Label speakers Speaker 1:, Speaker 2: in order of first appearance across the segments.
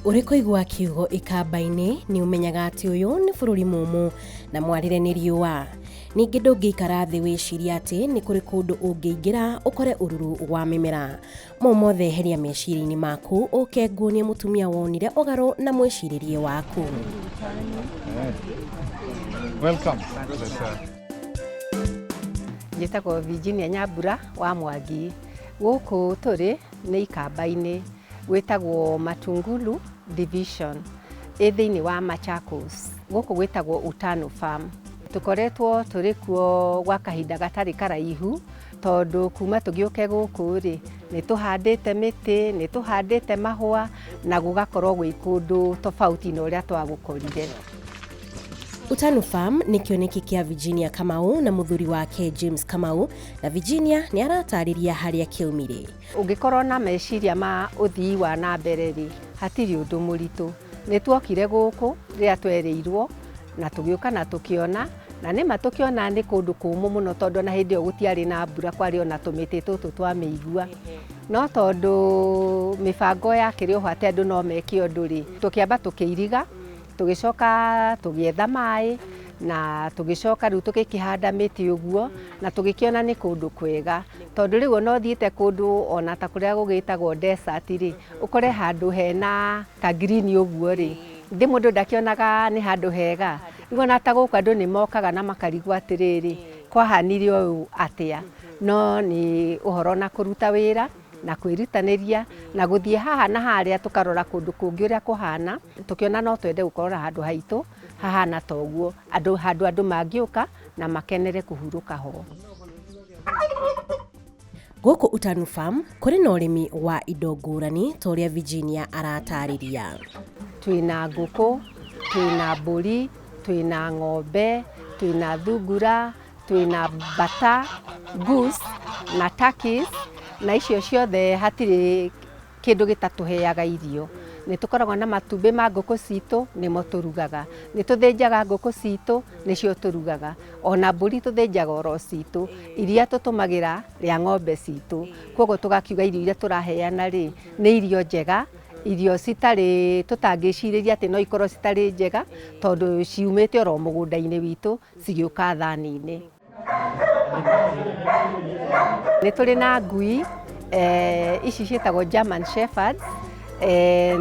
Speaker 1: Ũrĩ kũigua kiugo ikamba-inĩ nĩ ũmenyaga atĩ ũyũ nĩ bũrũri mũmũ na mwarĩre nĩ riũa. Ningĩ ndũngĩikara thĩ wĩcirie atĩ nĩ kũrĩ kũndũ ũngĩingĩra ũkore ũruru wa mĩmera. Mau mothe eheria meciria-inĩ maku ũke nguonie mũtumia wonire ũgarũ na mwĩcirĩrie waku.
Speaker 2: Welcome.
Speaker 3: Njĩtagwo Virginia Nyambura wa Mwangi. Gũkũ tũrĩ nĩ ikamba-inĩ gwĩtagwo Matungulu Division ĩ thĩinĩ wa Machakos. Gũkũ gwĩtagwo Utano Farm. Tũkoretwo tũrĩ kuo gwa kahinda gatarĩ karaihu tondũ kuma tũgĩũke gũkũ rĩ, nĩ tũhandĩte mĩtĩ, nĩ tũhandĩte mahũa na gũgakorwo gwĩ kũndũ tofauti na ũrĩa twagũkorire.
Speaker 1: Utano Farm nĩ kĩoneki kĩa Virginia Kamau na mũthuri wake James Kamau, na Virginia nĩ aratarĩria harĩa kĩaumire.
Speaker 3: Ũngĩkorwo na meciria ma ũthii wa na mbere rĩ, hatirĩ ũndũ mũritũ. Nĩ tuokire gũkũ rĩrĩa twerĩirwo na tũgĩũka na tũkĩona, na nĩma tũkĩona nĩ kũndũ kũmũ mũno tondũ ona hĩndĩ ĩyo gũtiarĩ na mbura, kwarĩ ona tũmĩtĩ tũtũ twa mĩigua. No tondũ mĩbango yakĩrĩ oho atĩ andũ no meke ũndũ rĩ, tũkĩamba tũkĩiriga, tũgĩcoka tũgĩetha maĩ na tũgĩcoka rĩu tũgĩkĩhanda mĩtĩ ũguo na tũgĩkĩona nĩ kũndũ kwega. Tondũ rĩu ona ũthiĩte kũndũ ona ta kũrĩa gũgĩtagwo desert rĩ, ũkore handũ hena ka green ũguo rĩ, githĩ mũndũ ndakĩonaga nĩ handũ hega? Rĩu ona ta gũkũ andũ nĩ mokaga na makarigwo atĩrĩrĩ, kwahanire ũũ atĩa? No nĩ ũhoro na kũruta wĩra na kwĩrutanĩria na gũthiĩ haha na harĩa tũkarora kũndũ kũngĩ ũrĩa kũhana, tũkĩona no twende gũkorwo na handũ haitũ hahana ta ũguo, andũ handũ andũ mangĩũka na makenere kũhurũka ho.
Speaker 1: Gũkũ Utanu Farm kũrĩ na ũrĩmi wa indo ngũrani ta ũrĩa Virginia aratarĩria.
Speaker 3: Twĩna ngũkũ, twĩna mbũri, twĩna ng'ombe, twĩna thungura, twĩna mbata, goose na turkeys, na icio ciothe hatirĩ kĩndũ gĩtatũheaga irio. Nĩ tũkoragwo na matumbĩ ma ngũkũ citũ nĩmo tũrugaga, nĩ tũthĩnjaga ngũkũ citũ nĩcio tũrugaga, ona mbũri tũthĩnjaga oro citũ, iria tũtũmagĩra rĩa ng'ombe citũ. Koguo tũgakiuga irio iria tũraheana rĩ, nĩ irio njega, irio citarĩ tũtangĩcirĩria atĩ no ikorwo citarĩ njega, tondũ ciumĩte oro mũgũnda-inĩ witũ cigĩũka thani-inĩ. Nĩ tũrĩ na ngui, ici ciĩtagwo German Shepherds,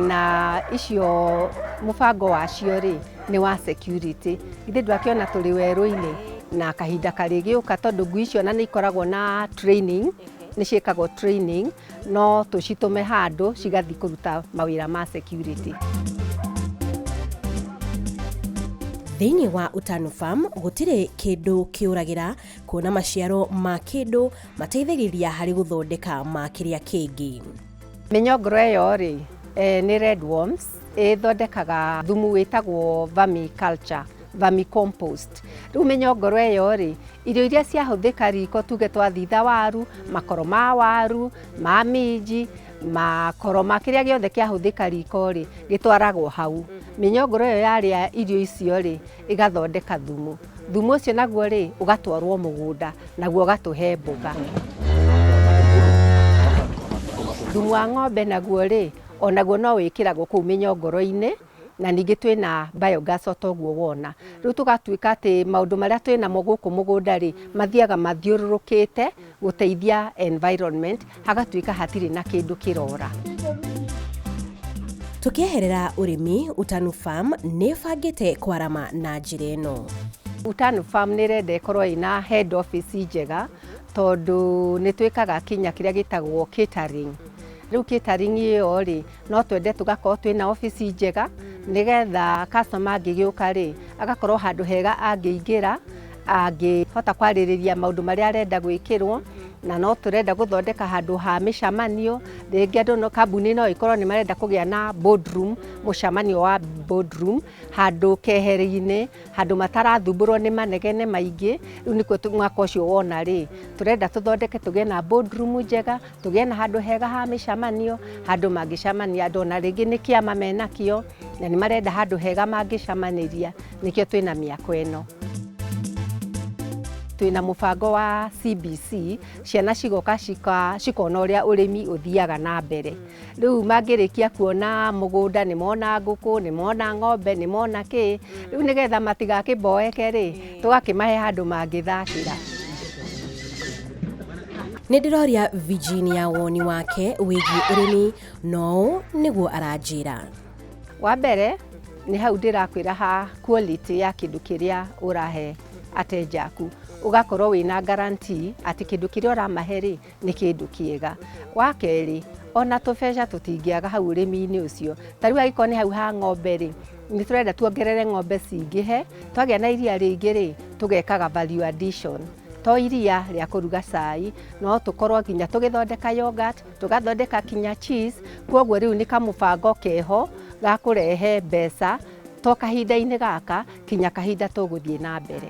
Speaker 3: na icio mũbango wacio rĩ, nĩ wa security. Ithuĩ ndwakĩona tũrĩ werũ-inĩ na kahinda karĩgĩũka tondũ ngui icio ona nĩ ikoragwo na training, nĩ ciĩkagwo training, no tũcitũme handũ cigathiĩ kũruta mawĩra ma security.
Speaker 1: Thĩinĩ wa Utano Farm gũtirĩ kĩndũ kĩũragĩra kuona maciaro ma kĩndũ mateithagĩrĩria harĩ gũthondeka ma kĩrĩa kĩngĩ.
Speaker 3: Mĩnyongoro ĩyo rĩ, nĩ red worms, ĩthondekaga thumu wĩtagwo vermiculture, vermicompost. Rĩu mĩnyongoro ĩyo rĩ, irio iria ciahũthĩka riko tuge twathitha waru, makoro ma waru, ma minji, makoro ma kĩrĩa gĩothe kĩahũthĩka riko rĩ, gĩtwaragwo hau. Mĩnyongoro ĩyo yarĩa irio icio rĩ, ĩgathondeka thumu. Thumu ũcio naguo rĩ, ũgatwarwo mũgũnda, naguo ũgatũhe mboga. Thumu wa ng'ombe naguo rĩ, onaguo no wĩkĩragwo kũu mĩnyongoro-inĩ, na ningĩ twĩna biogas o ta ũguo wona. Rĩu tũgatuĩka atĩ maũndũ marĩa twĩnamo gũkũ mũgũnda rĩ, mathiaga mathiũrũrũkĩte gũteithia environment, hagatuĩka hatirĩ na kĩndũ kĩrora.
Speaker 1: Tũkĩeherera ũrĩmi, Utanu Farm nĩ ĩbangĩte kwarama na njĩra ĩno.
Speaker 3: Utanu Farm nĩ ĩrenda ĩkorwo ĩna head office njega, tondũ nĩ twĩkaga kinya kĩrĩa gĩtagwo catering. Rĩu catering ĩyo rĩ, no twende tũgakorwo twĩna obici njega, nĩgetha customer angĩgĩũka rĩ, agakorwo handũ hega angĩingĩra, angĩhota kwarĩrĩria maũndũ marĩa arenda gwĩkĩrwo, na no tũrenda gũthondeka handũ ha mĩcemanio, rĩngĩ andũ no, kambuni no ĩkorwo nĩ marenda kũgĩa na boardroom, mũcemanio wa boardroom, handũ keheri-inĩ, handũ matarathumbũrwo nĩ manegene maingĩ. Rĩu nĩkuo mwaka ũcio wona rĩ, tũrenda tũthondeke tũgĩe na boardroom njega, tũgĩe na handũ hega ha mĩcemanio, handũ mangĩcemania andũ ona rĩngĩ nĩ kĩama menakĩo, na nĩ marenda handũ hega mangĩcemanĩria, nĩkĩo twĩna mĩako ĩno. Twĩna mũbango wa CBC, ciana cigoka cikona ũrĩa ũrĩmi ũthiaga na mbere. Rĩu mangĩrĩkia kuona mũgũnda, nĩ mona ngũkũ, nĩ mona ng'ombe, nĩ mona kĩ, rĩu nĩgetha matigakĩmboeke rĩ, tũgakĩmahe handũ mangĩthakĩra.
Speaker 1: Nĩ ndĩroria Virginia woni wake wĩgiĩ ũrĩmi, no ũũ nĩguo aranjĩra.
Speaker 3: Wa mbere nĩ hau ndĩrakwĩra ha quality ya kĩndũ kĩrĩa ũrahe ateja aku, ũgakorwo wĩna guarantee atĩ kĩndũ kĩrĩa ũramahe rĩ, nĩ kĩndũ kĩega. Wa kerĩ, ona tũbeca tũtingĩaga hau ũrĩmi-inĩ ũcio. Ta rĩu angĩkorwo nĩ hau ha ng'ombe rĩ, nĩ tũrenda tuongerere ng'ombe cingĩhe, twagĩa na iria rĩingĩ rĩ, tũgekaga value addition. To iria rĩa kũruga cai, no tũkorwo nginya tũgĩthondeka yogurt, tũgathondeka kinya cheese. Koguo rĩu nĩ kamũbango keho ga kũrehe mbeca to kahinda-inĩ gaka kinya kahinda tũgũthiĩ na mbere.